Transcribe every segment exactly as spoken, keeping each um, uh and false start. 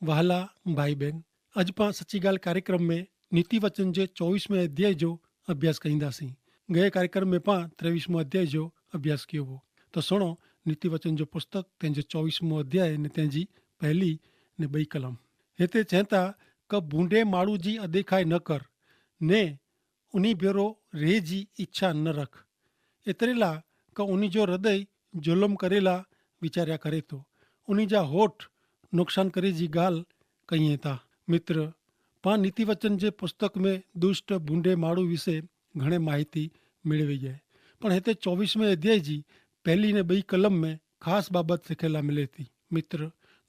વહાલા ભાઈ બેન, અજ પાં સચ્ચી ગાલ કાર્યક્રમ મેં નીતિ વચન જે ચોવીસ મેં અધ્યાય જો અભ્યાસ કહીંદા સી. ગયે કાર્યક્રમ મેં પાં ત્રેવીસ મેં અધ્યાય જો અભ્યાસ કિયો વો. તો સુણો, નીતિ વચન જો પુસ્તક તેન જે ચોવીસ મેં અધ્યાય ને તેન જી પહેલી ને બઈ કલમ. હેતા ચેંતા કે ભૂંડે માડૂ જી અદેખાઈ ન કર, ને ઉની ભેરો રેહ જી ઇચ્છા ન રખ. એતરેલા કે ઉની જો હૃદય જુલમ કરેલા વિચાર્યા કરે તો, ઉની જા હોઠ નુકસાન કરે જી ગાલ કહિયે તા. મિત્ર, પાં નીતિ વચન જે પુસ્તક મેં દુષ્ટ ભૂંડે માડૂ વિશે ઘણે માહિતી મેળવી ગયે. પણ હેતા ચોવીસ મેં અધ્યાય જી પહેલી ને બઈ કલમ મેં ખાસ બાબત સિખેલા મિલે તી. મિત્ર,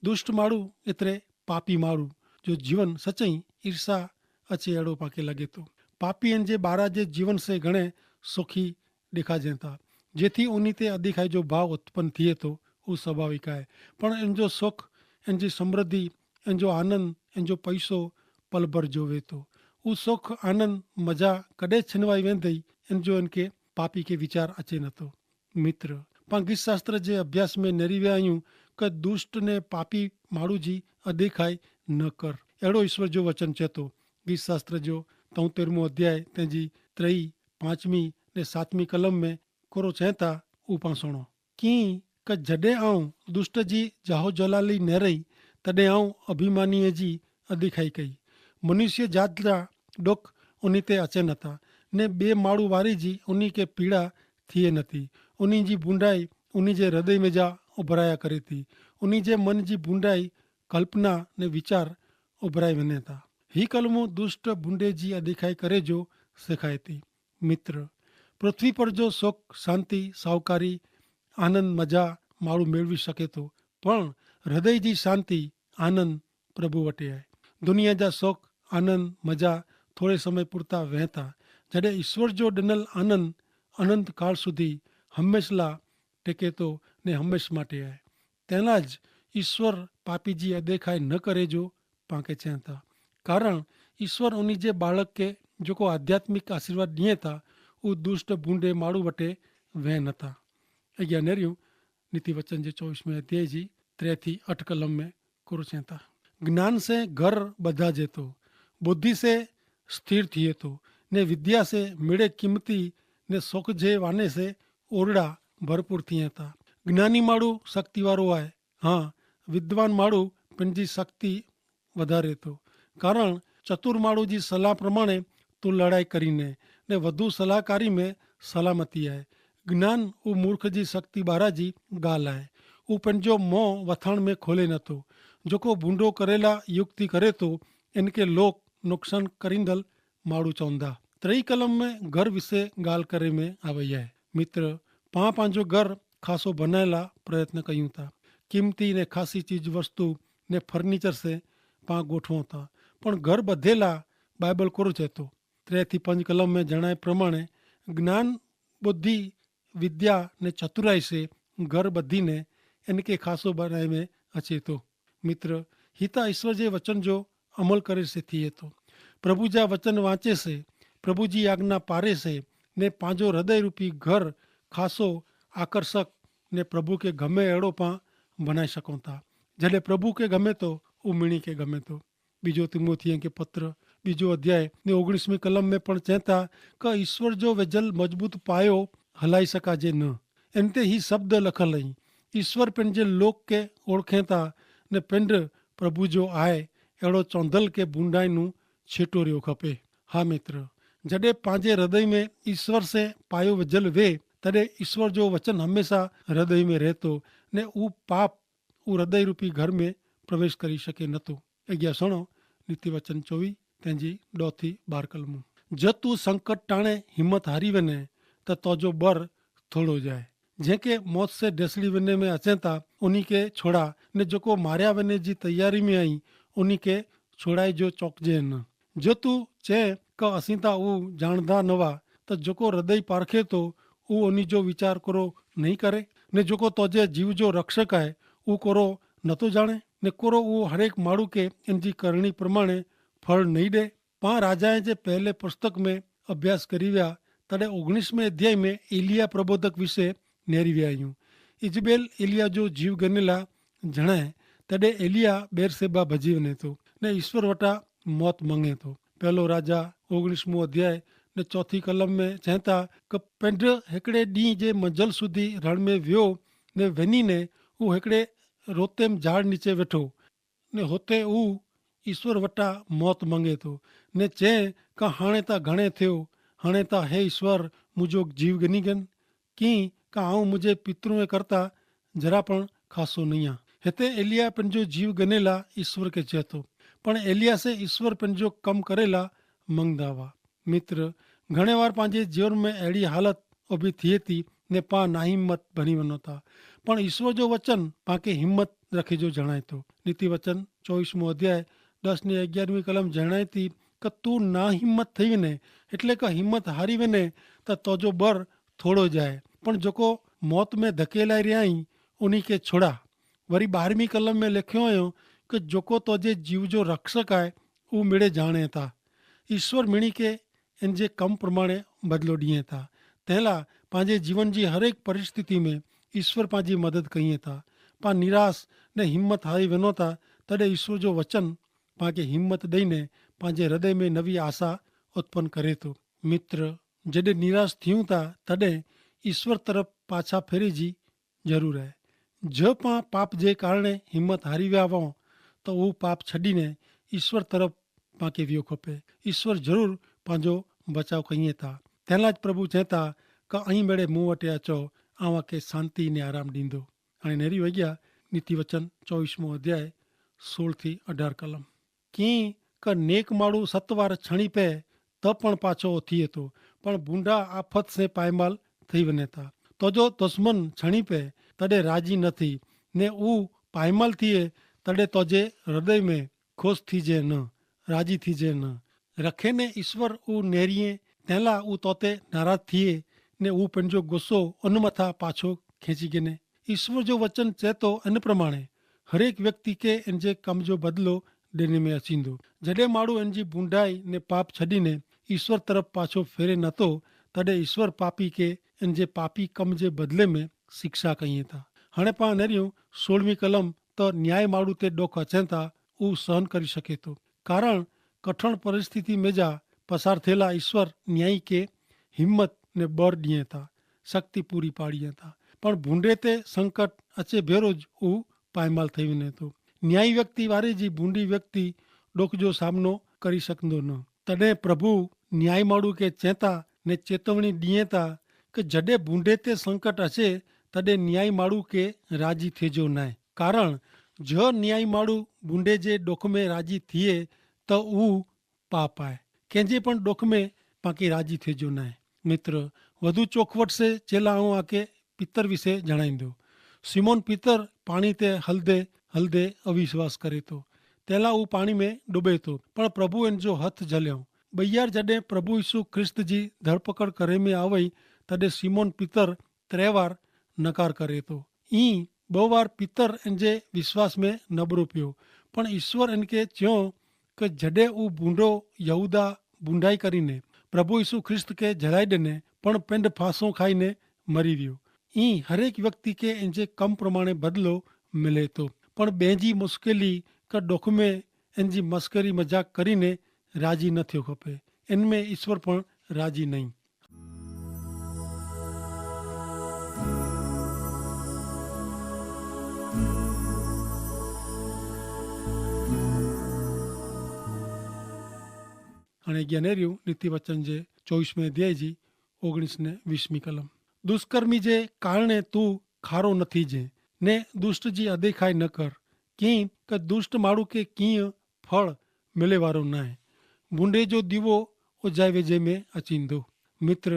દુષ્ટ માડૂ એતરે પાપી માડૂ જો જીવન સચ્ચી ઈર્ષ્યા અચ્છે એડો પાંકે લગે તો. પાપી એન જે બારા જે જીવન સે ઘણે સોખી દેખા જેતા, જેથી ઉની તે અધિકારી જો ભાવ ઉત્પન થિયે તો ઉસ સ્વાભાવિક આય. પણ એન જો સોખ, એન જી સમૃદ્ધિ, એન જો આનંદ, એન જો પૈસો પલભર જો વેતો. ઉસ સોખ આનંદ મજા કદે છિનવાઈ વેંધઈ, એન જો એન કે પાપી કે વિચાર અચ્છે નતો. મિત્ર, પાંગીત શાસ્ત્ર જે અભ્યાસ મેં નેરી વ્યા આયું, કે દુષ્ટ ને પાપી માડૂ જી અદેખાઈ ન કર. એડો ઈસ્વર જો વચન ચેતો. ગીત શાસ્ત્ર જો તોતેર મું અધ્યાય તેની ત્રયી પાંચમી ને સાતમી કલમ મેં કોરો ચેંતા. ઉપાસણો કિંક જડે આઉં દુષ્ટ જી જાહોજલાલી નેરી, તદે આઉં અભિમાની જી અદેખાઈ કઈ. મનુષ્ય જાત જા ડોખ ઉની તે અચે નતા, ને બે માડૂ વારી જી ઉની કે પીડા થિયે નથી. ઉની જી ભૂંડાઈ ઉની જે હૃદય મેં જા ઉભરાયા કરે તી. ઉની જે મન જી ભૂંડાઈ કલ્પના ને વિચાર ઉભરાઈ વને તા. હી કલમો દુષ્ટ ભૂંડે જી અદેખાઈ કરે જો સેખાય તી. મિત્ર, પૃથ્વી પર જો સોખ, શાંતિ, સાવકારી, આનંદ મજા માડૂ મેળવી શકે તો, પણ હૃદય જી શાંતિ, આનંદ પ્રભુ વટે આય. દુનિયા જા સોખ, આનંદ મજા થોડે સમય પૂરતા વહેતા, જડે ઈસ્વર જો ડનલ આનંદ અનંતકાળ સુધી હંમેશલા ટેકે તો ને હંમેશ માટે આય. તેના જ ઈસ્વર પાપી જી અદેખાઈ ન કરે જો પાંકે ચેંતા. કારણ ઈસ્વર ઉની જે બાળક કે જોકો આધ્યાત્મિક આશીર્વાદ દિયે તા, ઉં દુષ્ટ ભૂંડે માડૂ વટે વહેં નતા. અજ્ઞા નેર્યું નીતિ વચન જે ચોવીસ મેં અધ્યાય જી ત્રે થી અઠ કલમ મેં કુરુ ચેંતા. જ્ઞાન સે ઘર બધાજે તો, બુદ્ધિ સે સ્થિર થિયે તો, ને વિદ્યા સે મેડે કિંમતી ને સોખજે વાને સે ઓરડા ભરપૂર થિયે તા. જ્ઞાની માડૂ શક્તિવારો આય. હા, વિદ્વાન માડૂ પેનજી શક્તિ વધારે તો. કારણ ચતુર માડૂ જી સલાહ પ્રમાણે તું લડાઈ કરી ને, ને વધુ સલાહકારી મેં સલામતી આય. જ્ઞાન ઉં મૂર્ખ જી શક્તિ બારા જી ગાલ આય. ઉં પેનજો મોં વથાણ મેં ખોલે નતો. જોકો ભૂંડો કરેલા યુક્તિ કરે તો, એનકે લોક નુકસાન કરીંદલ માડૂ ચોંદા. ત્રેય કલમ મેં ઘર વિશે ગાલ કરે મેં આવે હૈ. મિત્ર, પાં પાંજો ઘર ખાસો બનાયેલા પ્રયત્ન કહ્યું તા. કિંમતી ને ખાસી ચીજ વસ્તુ ને ફર્નિચર સે પાં ગોઠવો તા. પણ ઘર બધેલા બાઈબલ કોરો ચેતો. ત્રે થી પંજ કલમ મેં જણાય પ્રમાણે જ્ઞાન, બુદ્ધિ, વિદ્યા ને ચતુરાઈ સે ઘર બધી ને એનકે ખાસો બનાય મેં અચેતો. મિત્ર, હિતા ઈસ્વર જે વચન જો અમલ કરે સે થિયે તો. પ્રભુ જા વચન વાંચે સે, પ્રભુ જી આજ્ઞા પારે સે, ને પાંજો હૃદય રૂપી ઘર ખાસો આકર્ષક ને પ્રભુ કે ગમે એડો પાં બનાઈ શકો તા. જડે પ્રભુ કે ગમે તો ઉમેણી કે ગમે તો. બીજો તિમોથિયે કે પત્ર, બીજો અધ્યાય ને ઓગણીસમી કલમ મેં પણ ચેતા, કે ઈસ્વર જો વેજલ મજબૂત પાયો હલાઈ સકાજે ન. એન તે હી શબ્દ લખલ હૈં, ઈસ્વર પેનજે લોક કે ઓળખેતા ને પેંડ પ્રભુ જો આય એડો ચોંધલ કે ભૂંડાઈનું છેટો રહ્યો ખપે. હા મિત્ર, જડે પાંજે હૃદય મેં ઈસ્વર સે પાયો વજલ વે, તદે ઈસ્વર જો વચન હમેંસા હૃદય મેં રહેતો, ને ઉપાપ ઉ હૃદય રૂપી ઘર મેં પ્રવેશ કરી શકે નતો. અગિયા સણો, નીતિ વચન ચોવી તેની દો થી બાર કલમો. જો તું સંકટ ટાણે હિંમત હારી વેને, તો તોજો બર થોડો જાય. જેંકે મોત સે ઢેસડી વેને મેં અચેતા ઉની કે છોડા, ને જોકો માર્યા વેને જી તૈયારી મેં આઈ ઉની કે છોડાઈ જો ચોંકજે ન. જો તું ચે કે અસીંતા ઉ જાણધા નવા, તો જોકો હૃદય પારખે તો ઉ ઉની જો વિચાર કરો નહીં કરે? ને જોકો તોજે જીવ જો રક્ષક આય ઉ કોરો નતો જાણે? ને કોરો ઉ હરેક માડૂ કે એન જી કરણી પ્રમાણે ફળ નહીં દે? પાં રાજાએ જે પહેલે પુસ્તક મેં અભ્યાસ કરી વ્યા, તદે ઓગણીસમે અધ્યાય મેં એલિયા પ્રબોધક વિશે નેરી વ્યા યું. ઇઝબેલ એલિયા જો જીવ ગનેલા જણાએ, તદે એલિયા બેરસેબા ભજી વને તો ને ઈસ્વર વટા મોત મંગે તો. પહેલો રાજા ઓગણીસમો અધ્યાય ને ચોથી કલમ મેં ચેંતા કે પેંધ હેકડ઼ે દી જે મજલ સુધી રણ મેં વ્યો ને વેની ને ઉહ હેકડ઼ે રોતેમ જાડ નીચે વેઠો ને હોતે ઉહ ઈસ્વર વટા મોત મંગે તો ને ચે કે હાણે તા ઘણે થયો, હાણે તા હે ઈસ્વર મુજો જીવ ગની ગન કિંક આઉં મુઝે પિતૃએ કરતા જરા પણ ખાસો નહિયા. હેતા એલિયા પન જો જીવ ગનેલા ઈસ્વર કે ચેતો, પણ એલિયા સે ઈસ્વર પન જો કમ કરેલા મંગદા વા. મિત્ર, ઘણે વાર પાંજે જીવન મેં એડી હાલત ઉભી થિયેતી ને પાં નાહિંમત ભની વનોતા, પણ ઈસ્વર જો વચન પાંકે હિંમત રખે જો જણાયતો. નીતિ વચન ચોવીસમો અધ્યાય દસ ને અગિયારમી કલમ જણાયતી કે તું નાહિંમત થઈ વેને, એટલે કે હિંમત હારી વેને, તો તોજો બર થોડો જાય, પણ જોકો મોત મેં ધકેલાઈ રહ્યા હી ઉની કે છોડા. વરી બારમી કલમ મેં લેખ્યો આયો કે જોકો તોજે જીવ જો રક્ષક આય ઉહ મેળે જાણે થા. ઈસ્વર મિણી કે એન જે કમ પ્રમાણે બદલો દિયે થા. તેલા પાંજે જીવન જી હરેક પરિસ્થિતિ મેં ઈસ્વર પાંજી મદદ કહિયે થા. પાં નિરાશ ને હિંમત હારી વેનો થા, તદે ઈસ્વર જો વચન પાંકે હિંમત દઈને પાંજે હૃદય મેં નવી આશા ઉત્પન કરે તો. મિત્ર, જડે નિરાશ થિયું થા તદે ઈસ્વર તરફ પાછા ફેરી જી જરૂર હૈ. જો પાં પાપ જે કારણે હિંમત હારી વ્યા વો તો ઉહ પાપ છડીને ઈસ્વર તરફ પાંકે વ્યો ખપે. ઈસ્વર જરૂર પાંજો બચાવ કહિયે થા. તેલા જ પ્રભુ ચેતા કે અહીં મેડે મુવટે આચો, આવાં કે શાંતિ ને આરામ દીંદો. અને નેરી વૈગા નીતિ વચન ચોવીસમો અધ્યાય સોળ થી અઢાર કલમ. કિંક નેક માડૂ સત્તવાર છણી પે તો પણ પાછો ઓથી હતો, પણ ભૂંડા આફત સે પાયમાલ થઈ વને થા. તો જો દસમન છણી પે તદે રાજી નથી ને ઉ પાયમાલ થિયે, તદે તોજે હૃદય મેં ખુશ થીજે ન, રાજી થીજે ન. રખે ને ઈસ્વર ઉ નેરિયે તેલા ઉ તોતે નારાજ થિયે ને ઉ પન જો ગુસ્સો અનમથા પાછો ખેંચી ગેને. ઈસ્વર જો વચન ચેતો અન પ્રમાણે હરેક વ્યક્તિ કે એન જે કમ જો બદલો દેને મેં અચીંદો. જડે માડૂ એન જી ભૂંડાઈ ને પાપ છડીને ઈસ્વર તરફ પાછો ફેરે નતો, તદે ઈસ્વર પાપી કે એન જે પાપી કમ જે બદલે મેં શિક્ષા કહિયે તા. હણે પા નર્યું સોળવી કલમ તો ન્યાય માડૂ તે ડોખ અચેતા ઉ સહન કરી શકેતો. કારણ કઠણ પરિસ્થિતિ મેં જા પસાર થેલા ઈસ્વર ન્યાયી કે હિંમત ને બર દિયે તા, શક્તિ પૂરી પાડિયે તા. પણ ભૂંડે તે સંકટ અચે ભેરો જ ઉ પાયમાલ થઈ વેને તો. ન્યાયી વ્યક્તિ વારે જી ભૂંડી વ્યક્તિ ડોખ જો સામનો કરી શકતો ન. તદે પ્રભુ ન્યાયી માડૂ કે ચેતા ને ચેતવણી દિયે તા કે જડે ભૂંડે તે સંકટ અચે તદે ન્યાયી માડૂ કે રાજી થેજો નાય. કારણ જો ન્યાયી માડૂ ભૂંડે જે ડોખ મેં રાજી થિયે તો ઉ પાપ આય. કેંજે પણ ડોખ મેં પાંકે રાજી થેજો નાય. મિત્ર, વધુ ચોખવટ સે ચેલા આઉં આકે પિતર વિશે જણાઈ દો. સિમોન પિતર પાણી તે હલદે હલદે અવિશ્વાસ કરે તો તેલા ઉ પાણી મેં ડૂબે તો, પણ પ્રભુ એન જો હથ જલ્યો. બૈયાર જડે પ્રભુ ઈસુ ખ્રિસ્ત જી ધરપકડ કરે મેં આવય તદે સિમોન પિતર ત્રે વાર નકાર કરે તો. ઈ બહુ વાર પિતર એન જે વિશ્વાસ મેં નબરો પ્યો. પણ ઈસ્વર એન કે ચ્યો કે જડે ઉં ભૂંડો યહૂદા ભૂંડાઈ કરીને પ્રભુ ઈસુ ખ્રિસ્ત કે જલાઈ દેને, પણ પેંધ ફાંસો ખાઈને મરી વ્યો. ઈ હરેક વ્યક્તિ કે એન જે કમ પ્રમાણે બદલો મિલે તો. પણ બેંજી મુશ્કેલી કે ડોખમે એન જી મસ્કરી મજાક કરીને રાજી ન થયો ખપે. એન મેં ઈસ્વર પણ રાજી નહીં. અને જ્ઞાનેરિયું નીતિ વચન જે ચોવીસ મેં અધ્યાય જી ઓગણીસ ને વીસ મી કલમ. દુષ્કર્મી જે કારણે તું ખારો નથી જે ને દુષ્ટ જી અદેખાઈ ન કર. કિંક કે દુષ્ટ માણું કે કિંય ફળ મિલે વારો નાય. ભૂંડે જો દીવો ઓજાવે જે મેં અચીંદો. મિત્ર,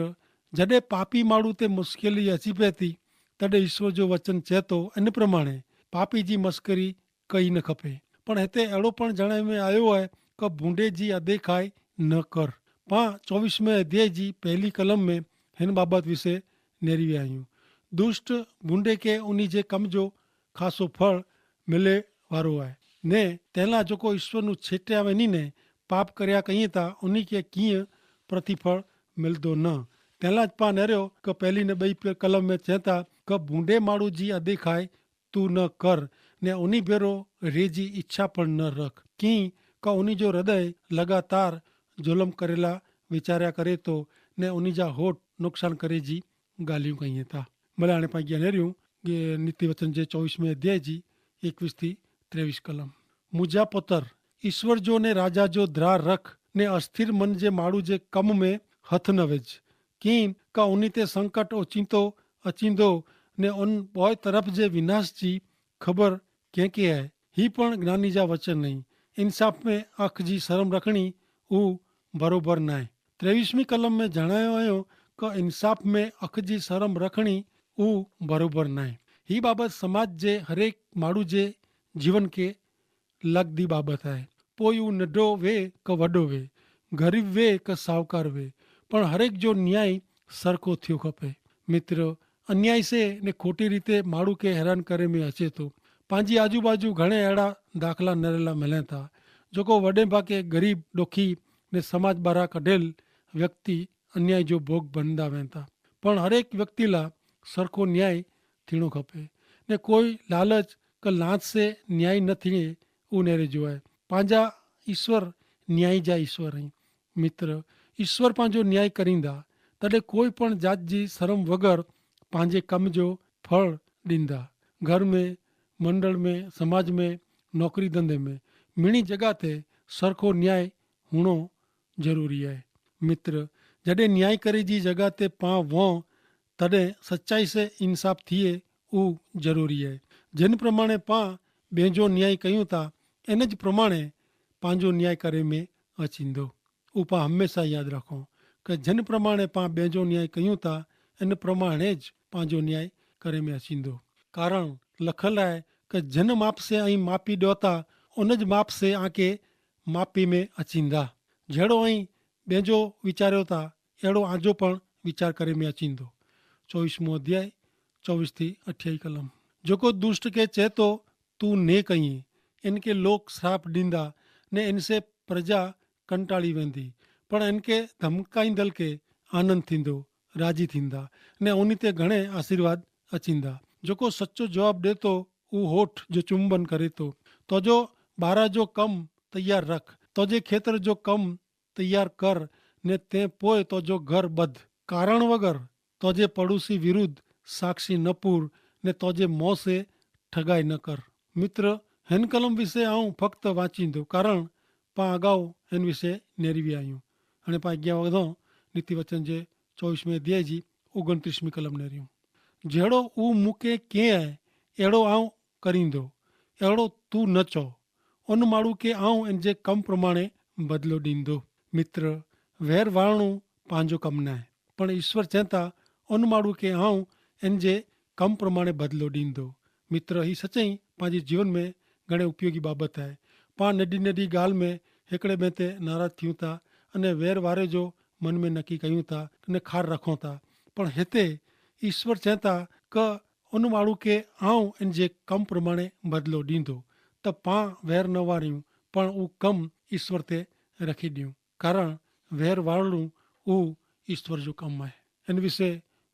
જડે પાપી માણું તે મુશ્કેલી અચી પેતી તદે ઈસ્વર જો વચન ચેતો. અને પ્રમાણે પાપી જી મસ્કરી કઈ ન ખપે. પણ હેતે એડો પણ જણાય મેં આયો હૈ કે ભૂંડે જી અદેખાઈ ન કર. પા ચોવીસ મેં અધ્યાય જી પહેલી કલમ મેં હેન બાબત વિશે નેરી વ્યા આયું. દુષ્ટ ભૂંડે કે ઉની જે કમ જો ખાસો ફળ મિલે વારો હૈ. ને તેના જોકો ઈસ્વર નું છેટે આવે નીને પાપ કર્યા કહિયે તા ઉની કે કિંય પ્રતિફળ મિલદો ન. તેના જ પા નેર્યો કે પહેલી ને બઈ કલમ મેં ચેતા કે ભૂંડે માણું જી અદેખાઈ તું ન કર. ને ઉની ભેરો રેજી ઇચ્છા પણ ન રખ. કિંક ઉની જો હૃદય લગાતાર જુલમ કરેલા વિચાર્યા કરે તો, ને ઉની જા હોઠ નુકસાન કરે જી ગાલિયું કહિયે થા. ભલે આણે પાં જ્ઞાને રહ્યું કે નીતિ વચન જે ચોવીસ મેં અધ્યાય જી એકવીસ થી ત્રેવીસ કલમ. મુજા પોતર, ઈસ્વર જો ને રાજા જો દ્રાર રખ, ને અસ્થિર મન જે માડૂ જે કમ મેં હથ ન વેજ. કિંક ઉની તે સંકટ ઓચિંતો અચિંદો, ને ઉન બોય તરફ જે વિનાશ જી ખબર કેંકે હૈ. હી પણ જ્ઞાની જા વચન નહીં. ઇન્સાફ મેં અખ જી સરમ રખણી ઉં ભરોભર નાય. ત્રેવીસમી કલમ મેં જણાયો આયો કે ઇન્સાફ મેં અખ જી સરમ રખણી ઉં ભરોભર નાય. હી બાબત સમાજ જે હરેક માડૂ જે જીવન કે લગદી બાબત હૈ. પોય ઉં નડો વે કે વડો વે, ગરીબ વે કે સાવકાર વે, પણ હરેક જો ન્યાય સરખો થયો ખપે. મિત્ર, અન્યાય સે ને ખોટી રીતે માડૂ કે હેરાન કરે મેં હચે તો. પાંજી આજુબાજુ ઘણે એડા દાખલા નરેલા મલે થા, જોકો વડે ભાગે ગરીબ ડોખી ને સમાજ બારા કઢેલ વ્યક્તિ અન્યાય જો ભોગ ભનદા વેતા. પણ હરેક વ્યક્તિ લા સરખો ન્યાય થીણો ખપે, ને કોઈ લાલચ કે લાંચ સે ન્યાય ન થીણે ઉનેરે જોવાય. પાંજા ઈસ્વર ન્યાયી જા ઈસ્વર હૈં. મિત્ર, ઈસ્વર પાંજો ન્યાય કરીંદા, તદે કોઈ પણ જાત જી સરમ વગર પાંજે કમ જો ફળ દીંદા. ઘર મેં, મંડળ મેં, સમાજ મેં, નોકરી ધંધે મેં, મિણી જગા તે સરખો ન્યાય હુણો જરૂરી હૈ. મિત્ર, જડે ન્યાય કરે જી જગા તે પાં વોં, તદે સચ્ચાઈ સે ઇન્સાફ થિયે ઉ જરૂરી હૈ. જેન પ્રમાણે પાં બેંજો ન્યાય કહ્યું તા, એન જ પ્રમાણે પાંજો ન્યાય કરે મેં અચીંદો. ઉપાં હમેંશા યાદ રાખો, કે જેન પ્રમાણે પાં બેંજો ન્યાય કહ્યું તા, એન પ્રમાણે જ પાંજો ન્યાય કરે મેં અચીંદો. કારણ લખલ હૈ, કે જેન માપ સે અહીં માપી દોતા, ઉન જ માપ સે આંકે માપી મેં અચીંદા. જેડો અહીં બેંજો વિચાર્યો તા, એડો આજો પણ વિચાર કરે મેં અચીંદો. ચોવીસમો અધ્યાય, ચોવીસ થી અઠ્યાઈ કલમ. જોકો દુષ્ટ કે ચેતો, તું ને કહીં, એન કે લોક શ્રાપ દીંદા, ને એન સે પ્રજા કંટાળી વેંદી, પણ એન કે ધમકાઈંદલ કે આનંદ થીંદો, રાજી થીંદા, ને ઉની તે ઘણે આશીર્વાદ અચીંદા. જોકો સચો જવાબ દેતો, ઉ હોઠ જો ચુંબન કરે તો. તો જો બારા જો કમ તૈયાર રખ, તો જે ખેતર જો કમ તૈયાર કર, ને તે પોય તો જો ઘર બધ. કારણ વગર તો જે પડોશી વિરુદ્ધ સાક્ષી ન પૂર, ને તો જે મોં સે ઠગાઈ ન કર. મિત્ર, હેન કલમ વિશે આઉં ફક્ત વાંચી દો, કારણ પાં અગાઉ હેન વિશે નેરવી આયું. અને પાં અગિયા વધો નીતિ વચન જે ચોવીસ મેં અધ્યાય જી ઓગણત્રીસ મી કલમ નેર્યું. જેડો ઉં મુકે કે હૈ, એડો આઉં કરીંદો, એડો તું ન ચો. અન માડૂ કે આઉં એન જે કમ પ્રમાણે બદલો દીંદો. મિત્ર, વૈર વારણું પાંજો કમ નાય, પણ ઈસ્વર ચેંતા અન માડૂ કે આઉં એન જે કમ પ્રમાણે બદલો દીંદો. મિત્ર, હી સચાઈ પાંજી જીવન મેં ઘણે ઉપયોગી બાબત હૈ. પાં નદી નદી ગાલ મેં હેકડ઼ે બેંતે નારાજ થિયું તા, અને વૈર વારે જો મન મેં નકી કહ્યું તા, અને ખાર રખો તા. પણ હેતે ઈસ્વર ચેંતા કે અન માડૂ કે આઉં એન જે કમ પ્રમાણે બદલો દીંદો. તો પાં વૈર ન વાર્યું, પણ ઉં કમ ઈસ્વર તે રખી દિયું. કારણ વૈર વારણું ઉં ઈસ્વર જો કમ આય. એન વિશે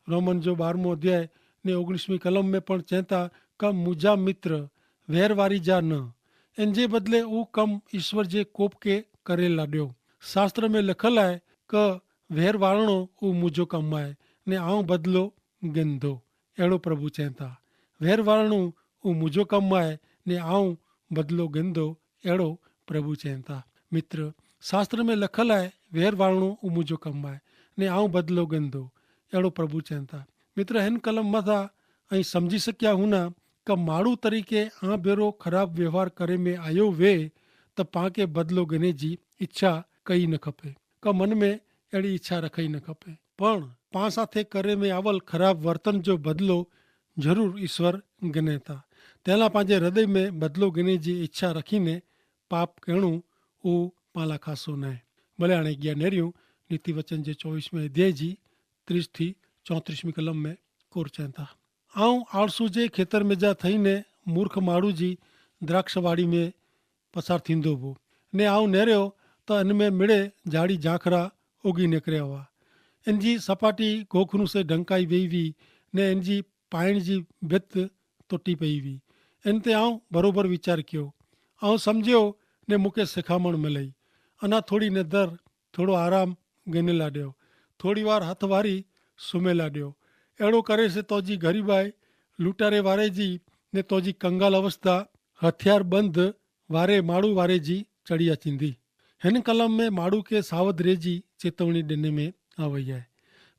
રોમન જો બારમો અધ્યાય ને ઓગણીસ મી કલમ મેં પણ ચેંતા, કે મુજા મિત્ર વૈર વારી જા ન, એન જે બદલે ઉં કમ ઈસ્વર જે કોપ કે કરે લાડ્યો. શાસ્ત્ર મેં લખલ આય, કે વૈર વારણો ઉં મુજો કમ આય, ને આઉં બદલો ગિંદો, એડો પ્રભુ ચેંતા. વૈર વારણું ઉં મુજો કમ આય, ને આઉં બદલો ગિંદો, એડો પ્રભુ ચેંતા. મિત્ર, શાસ્ત્ર મેં લખલ આય, વૈર વારણું ઉં મુજો કમ આય, ને આઉં બદલો ગિંદો, એડો પ્રભુ ચેંતા. મિત્ર, હેન કલમ મતા અહીં સમઝી શક્યા હુના, કે માડૂ તરીકે આ ભેરો ખરાબ વ્યવહાર કરે મેં આયો વે, તો પાંકે બદલો ગિને જી ઇચ્છા કઈ ન ખપે, કે મન મેં એડી ઇચ્છા રખાઈ ન ખપે. પણ પાં સાથે કરે મેં આવલ ખરાબ વર્તન જો બદલો જરૂર ઈસ્વર ગિને તા. તેલા પાંજે હૃદય મેં બદલો ગિને જી ઇચ્છા રખી ને પાપ કહેણું ઉં પાંલા ખાસો નાય. ભલે આણે અગિયા નેર્યું નીતિ વચન જે ચોવીસ મેં અધ્યાય જી ત્રીસ થી ચોત્રીસ મી કલમ મેં કોર ચેંતા. આઉં આળસુ જે ખેતર મેં જા થઈ ને મૂર્ખ માડૂ જી દ્રાક્ષ વાડી મેં પસાર થીંદો વો, ને આઉં નેર્યો તો એન મેં મિડે જાડી જાંખરા ઓગી નેકર્યા વા. એન જી સપાટી ગોખરૂ સે ઢંકાઈ વેઈ વી, ને એન જી પાઈણ જી ભિત તોટી પઈ વી. એન તે આઉં બરોબર વિચાર કયો, આઉં સમઝ્યો, ને મુકે સિખામણ મિલે. અના થોડી નેધર, થોડો આરામ ગને લાડ્યો, થોડી વાર હથ વારી સુમે લાડ્યો. એડો કરે સે તોજી ગરીબાઈ, લૂંટારે વારે જી, ને તોજી કંગાલ અવસ્થા હથિયારબંધ વારે માડૂ વારે જી ચડિયા ચીંધી. હેન કલમ મેં માડૂ કે સાવધ રેજી ચેતવણી દેને મેં આવય હૈ.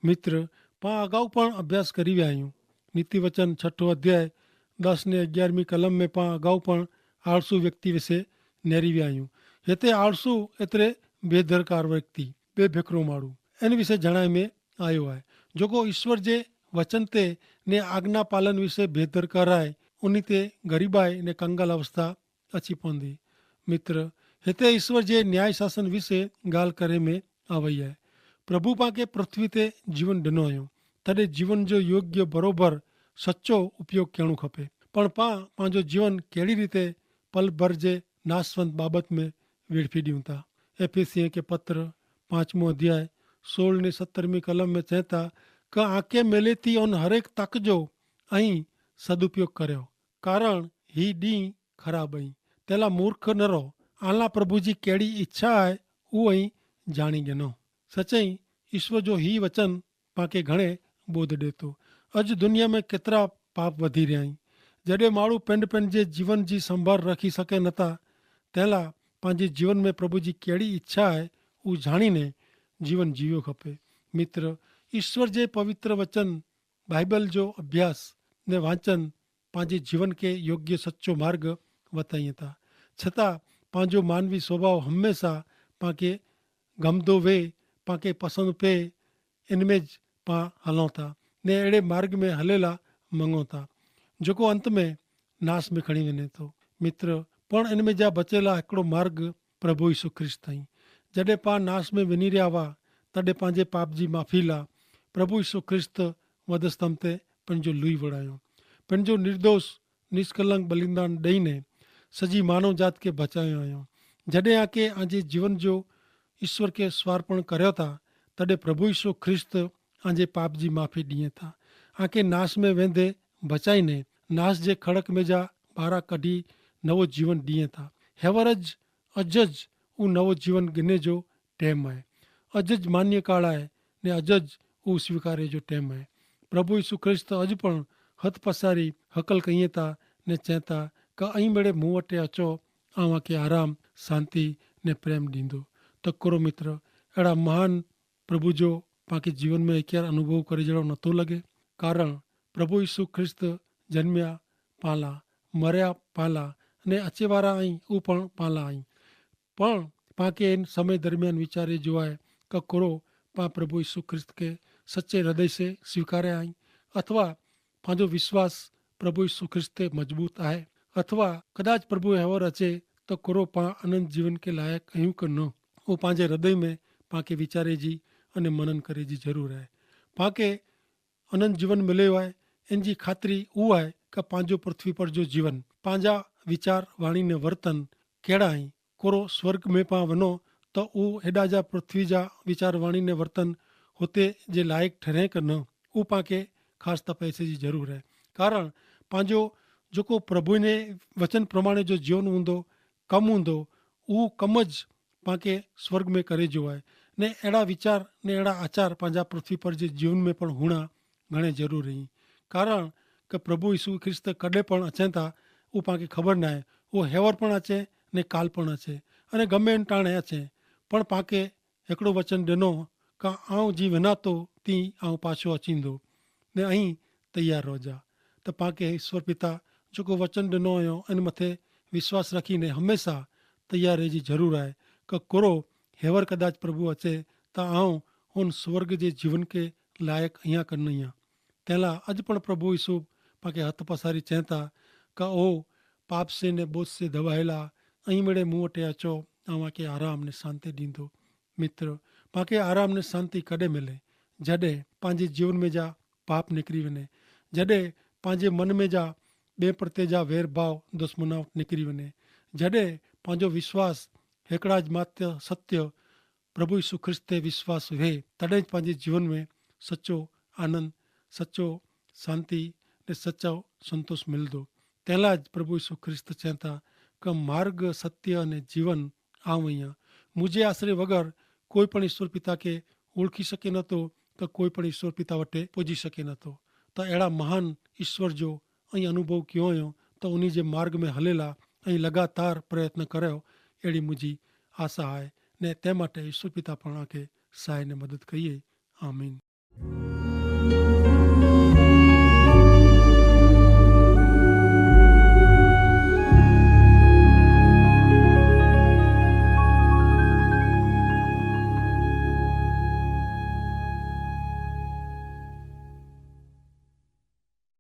મિત્ર, પાં અગાઉ પણ અભ્યાસ કરી વ્યા આયું. નીતિવચન છઠો અધ્યાય દસ ને અગિયારમી કલમ મેં પાં અગાઉ પણ આળસુ વ્યક્તિ વિશે નેરી વ્યા આયું. હેતે આળસુ એતરે બેદરકાર વ્યક્તિ, બેભેકરો માડૂ, એન વિશે જણાય મેં આયો હૈ. જોકો ઈસ્વર જે વચન તે ને આજ્ઞાપાલન વિશે બેદરકાર આય, ઉની તે ગરીબાઈ ને કંગાલ અવસ્થા અચ્છી પોંદી. મિત્ર, હેતા ઈસ્વર જે ન્યાયશાસન વિશે ગાલ કરે મેં આવય હૈ. પ્રભુ પાંકે પૃથ્વી તે જીવન ડનો અયો, તદે જીવન જો યોગ્ય બરોબર સચો ઉપયોગ કહેણું ખપે. પણ પાં પાંજો જીવન કેડી રીતે પલભર જે નાસવંત બાબત મેં વેડફી દિયું તા. એફેસિયે કે પત્ર પાંચમો અધ્યાય સોળ ને સત્તરમી કલમ મેં ચેતા, કે આંકે મેલેતી ઓન હરેક તક જો અહીં સદુપયોગ કર્યો, કારણ હી દી ખરાબ અહીં. તેલા મૂર્ખ નરો, આલા પ્રભુ જી કેડી ઇચ્છા હૈ, ઉ અહીં જાણી ગનો. સચાઈ, ઈસ્વર જો હી વચન પાંકે ઘણે બોધ દેતો. અજ દુનિયા મેં કેતરા પાપ વધી રહ્યા હૈં. જડે માણુ પેંડ પેંડ જે જીવન જી સંભાર રખી સકે નતા, તેલા પાંજી જીવન મેં પ્રભુ જી કેડી ઇચ્છા હૈ, ઉ જાણીને જીવન જીવ્યો ખપે. મિત્ર, ઈસ્વર જે પવિત્ર વચન બાઈબલ જો અભ્યાસ ને વાંચન પાંજે જીવન કે યોગ્ય સચો માર્ગ વતાઈ થા. છતાં પાંજો માનવી સ્વભાવ હમેંસા પાંકે ગમદો વે, પાંકે પસંદ પે, એન મેં જ પાં હલો થા, ને એડે માર્ગ મેં હલેલા મંગો થા, જોકો અંત મેં નાસ મેં ખણી વેને થો. મિત્ર, પણ એન મેં જા બચેલા હિકડો માર્ગ પ્રભુ ઈસુ ખ્રિસ્ત હૈં. જડે પાં નાસ મેં વેની રહ્યા વા, તડે પાંજે પાપ જી માફી લા પ્રભુ ઈસુ ખ્રિસ્ત વધસ્તંભ તે પન જો લુઈ વડાયો, પન જો નિર્દોષ નિષ્કલંક બલિદાન દઈને સજી માનવ જાત કે બચાયો આયો. જડે આકે આજે જીવન જો ઈસુ કે સ્વાર્પણ કર્યો થા, તડે પ્રભુ ઈસુ ખ્રિસ્ત આજે પાપ જી માફી દિયે થા. આકે નાસ મેં વેંધે બચાઈને નાસ જે ખડક મેં જા બારા કઢ઼ી નવો જીવન દિયે થા. હેવર જ અજ જ ઉં નવો જીવન ગિને જો ટેમ આય. અજ જ માન્ય કાળ આય, ને અજ જ ઉં સ્વીકારે જો ટેમ આય. પ્રભુ ઈસુ ખ્રિસ્ત અજ પણ હત પસારી હકલ કહિયે તા ને ચેતા, કા અહીં મેડે મું વટે અચો, આવાં કે આરામ, શાંતિ ને પ્રેમ દીંદો. તો કુરો મિત્ર, એડા મહાન પ્રભુ જો પાંકે જીવન મેં એક્યાર અનુભવ કરે જેડો નતો લગે. કારણ પ્રભુ ઈસુ ખ્રિસ્ત જન્મ્યા પાલા, મર્યા પાલા, અને અચેવારા અહીં ઉપણ પાલા અહીં. પણ પાંકે એન સમય દરમિયાન વિચારે જોવાય, કે કોરો પાં પ્રભુ ઈસુ ખ્રિસ્ત કે સચ્ચે હૃદય સે સ્વીકારે અહીં, અથવા પાંજો વિશ્વાસ પ્રભુ ઈસુ ખ્રિસ્ત તે મજબૂત આય, અથવા કદાચ પ્રભુ હેવર અચે, તો કોરો પાં અનંત જીવન કે લાયક અહીં કે ન? વો પાંજે હૃદય મેં પાંકે વિચારે જી અને મનન કરે જી જરૂર આય. પાંકે અનંત જીવન મિલે વાય, એન જી ખાતરી ઉ આય કે પાંજો પૃથ્વી પર જો જીવન, પાંજા વિચાર વાણી ને વર્તન કેડા હૈં? કોરો સ્વર્ગ મેં પાં વનો, તો ઉ હેડા જા પૃથ્વી જા વિચાર વાણી ને વર્તન હોતે જે લાયક ઠરે કે ન? ઉ પાંકે ખાસ તપાસે જી જરૂર હૈ. કારણ પાંજો જોકો પ્રભુ ને વચન પ્રમાણે જો જીવન ઊંધો, કમ ઊંધો, ઉ કમ જ પાંકે સ્વર્ગ મેં કરે જો આય. ને એડા વિચાર ને એડા આચાર પાંજા પૃથ્વી પર જે જીવન મેં પણ હુણા ઘણે જરૂર હૈં. કારણ કે પ્રભુ ઈસુ ખ્રિસ્ત કડ઼ે પણ અચેતા, ઉપાંકે ખબર નાય. ઉ હેવર પણ અચે ને કાલ પણ અચે, અને ગમે એન ટાણે અચે. પણ પાંકે હેકડો વચન દેનો, કા આઉં જી વેના તો તી આઉં પાછો અચીંદો, ને અહીં તૈયાર રોજા. તો પાંકે ઈસવર પિતા જોકો વચન દેનો અયો એન મતે વિશ્વાસ રખી ને હમેંસા તૈયાર રહેજી જરૂર આય. કે કોરો હેવર કદાચ પ્રભુ અચે, તા આઉં હોન સ્વર્ગ જે જીવન કે લાયક અહિયા કર નહિયા. તેલા અજ પણ પ્રભુ ઈસુ પાંકે હત પસારી ચેતા, કા ઓ પાપ સે ને બોજ સે દબાયેલા, અહીં મેડે મું વટે અચો, આવાં કે આરામ ને શાંતિ દીંદો. મિત્ર, પાંકે આરામ ને શાંતિ કડે મેલે? જડે પાંજે જીવન મેં જા પાપ નિકરી વેને, જડે પાંજે મન મેં જા બે પ્રત્યે જા વેરભાવ દુશ્મનાવટ નિકરી વેને, જડે પાંજો વિશ્વાસ હેકડા જ માત્ર સત્ય પ્રભુ ઈસુ ખ્રિસ્ત તે વિશ્વાસ વે, તદે જ પાંજે જીવન મેં સચો આનંદ, સચો શાંતિ ને સચો સંતોષ મિલદો. તેલા જ પ્રભુ ઈસુ ખ્રિસ્ત ચેંતા કે માર્ગ સત્ય અને જીવન આવ અહિયા. મુઝે આશરે વગર કોઈ પણ ઈસુ પિતા કે ઓળખી શકે નતો, તો કોઈ પણ ઈસુ પિતા વટે પોજી શકે નતો. તો એડા મહાન ઈસુ જો અહીં અનુભવ ક્યો અયો, તો ઉની જે માર્ગ મેં હલેલા અહીં લગાતાર પ્રયત્ન કરેઓ. એડી મુઝે આશા આય, ને તે માટે ઈસુ પિતા પણ આકે સહાય ને મદદ કહિયે. આમીન.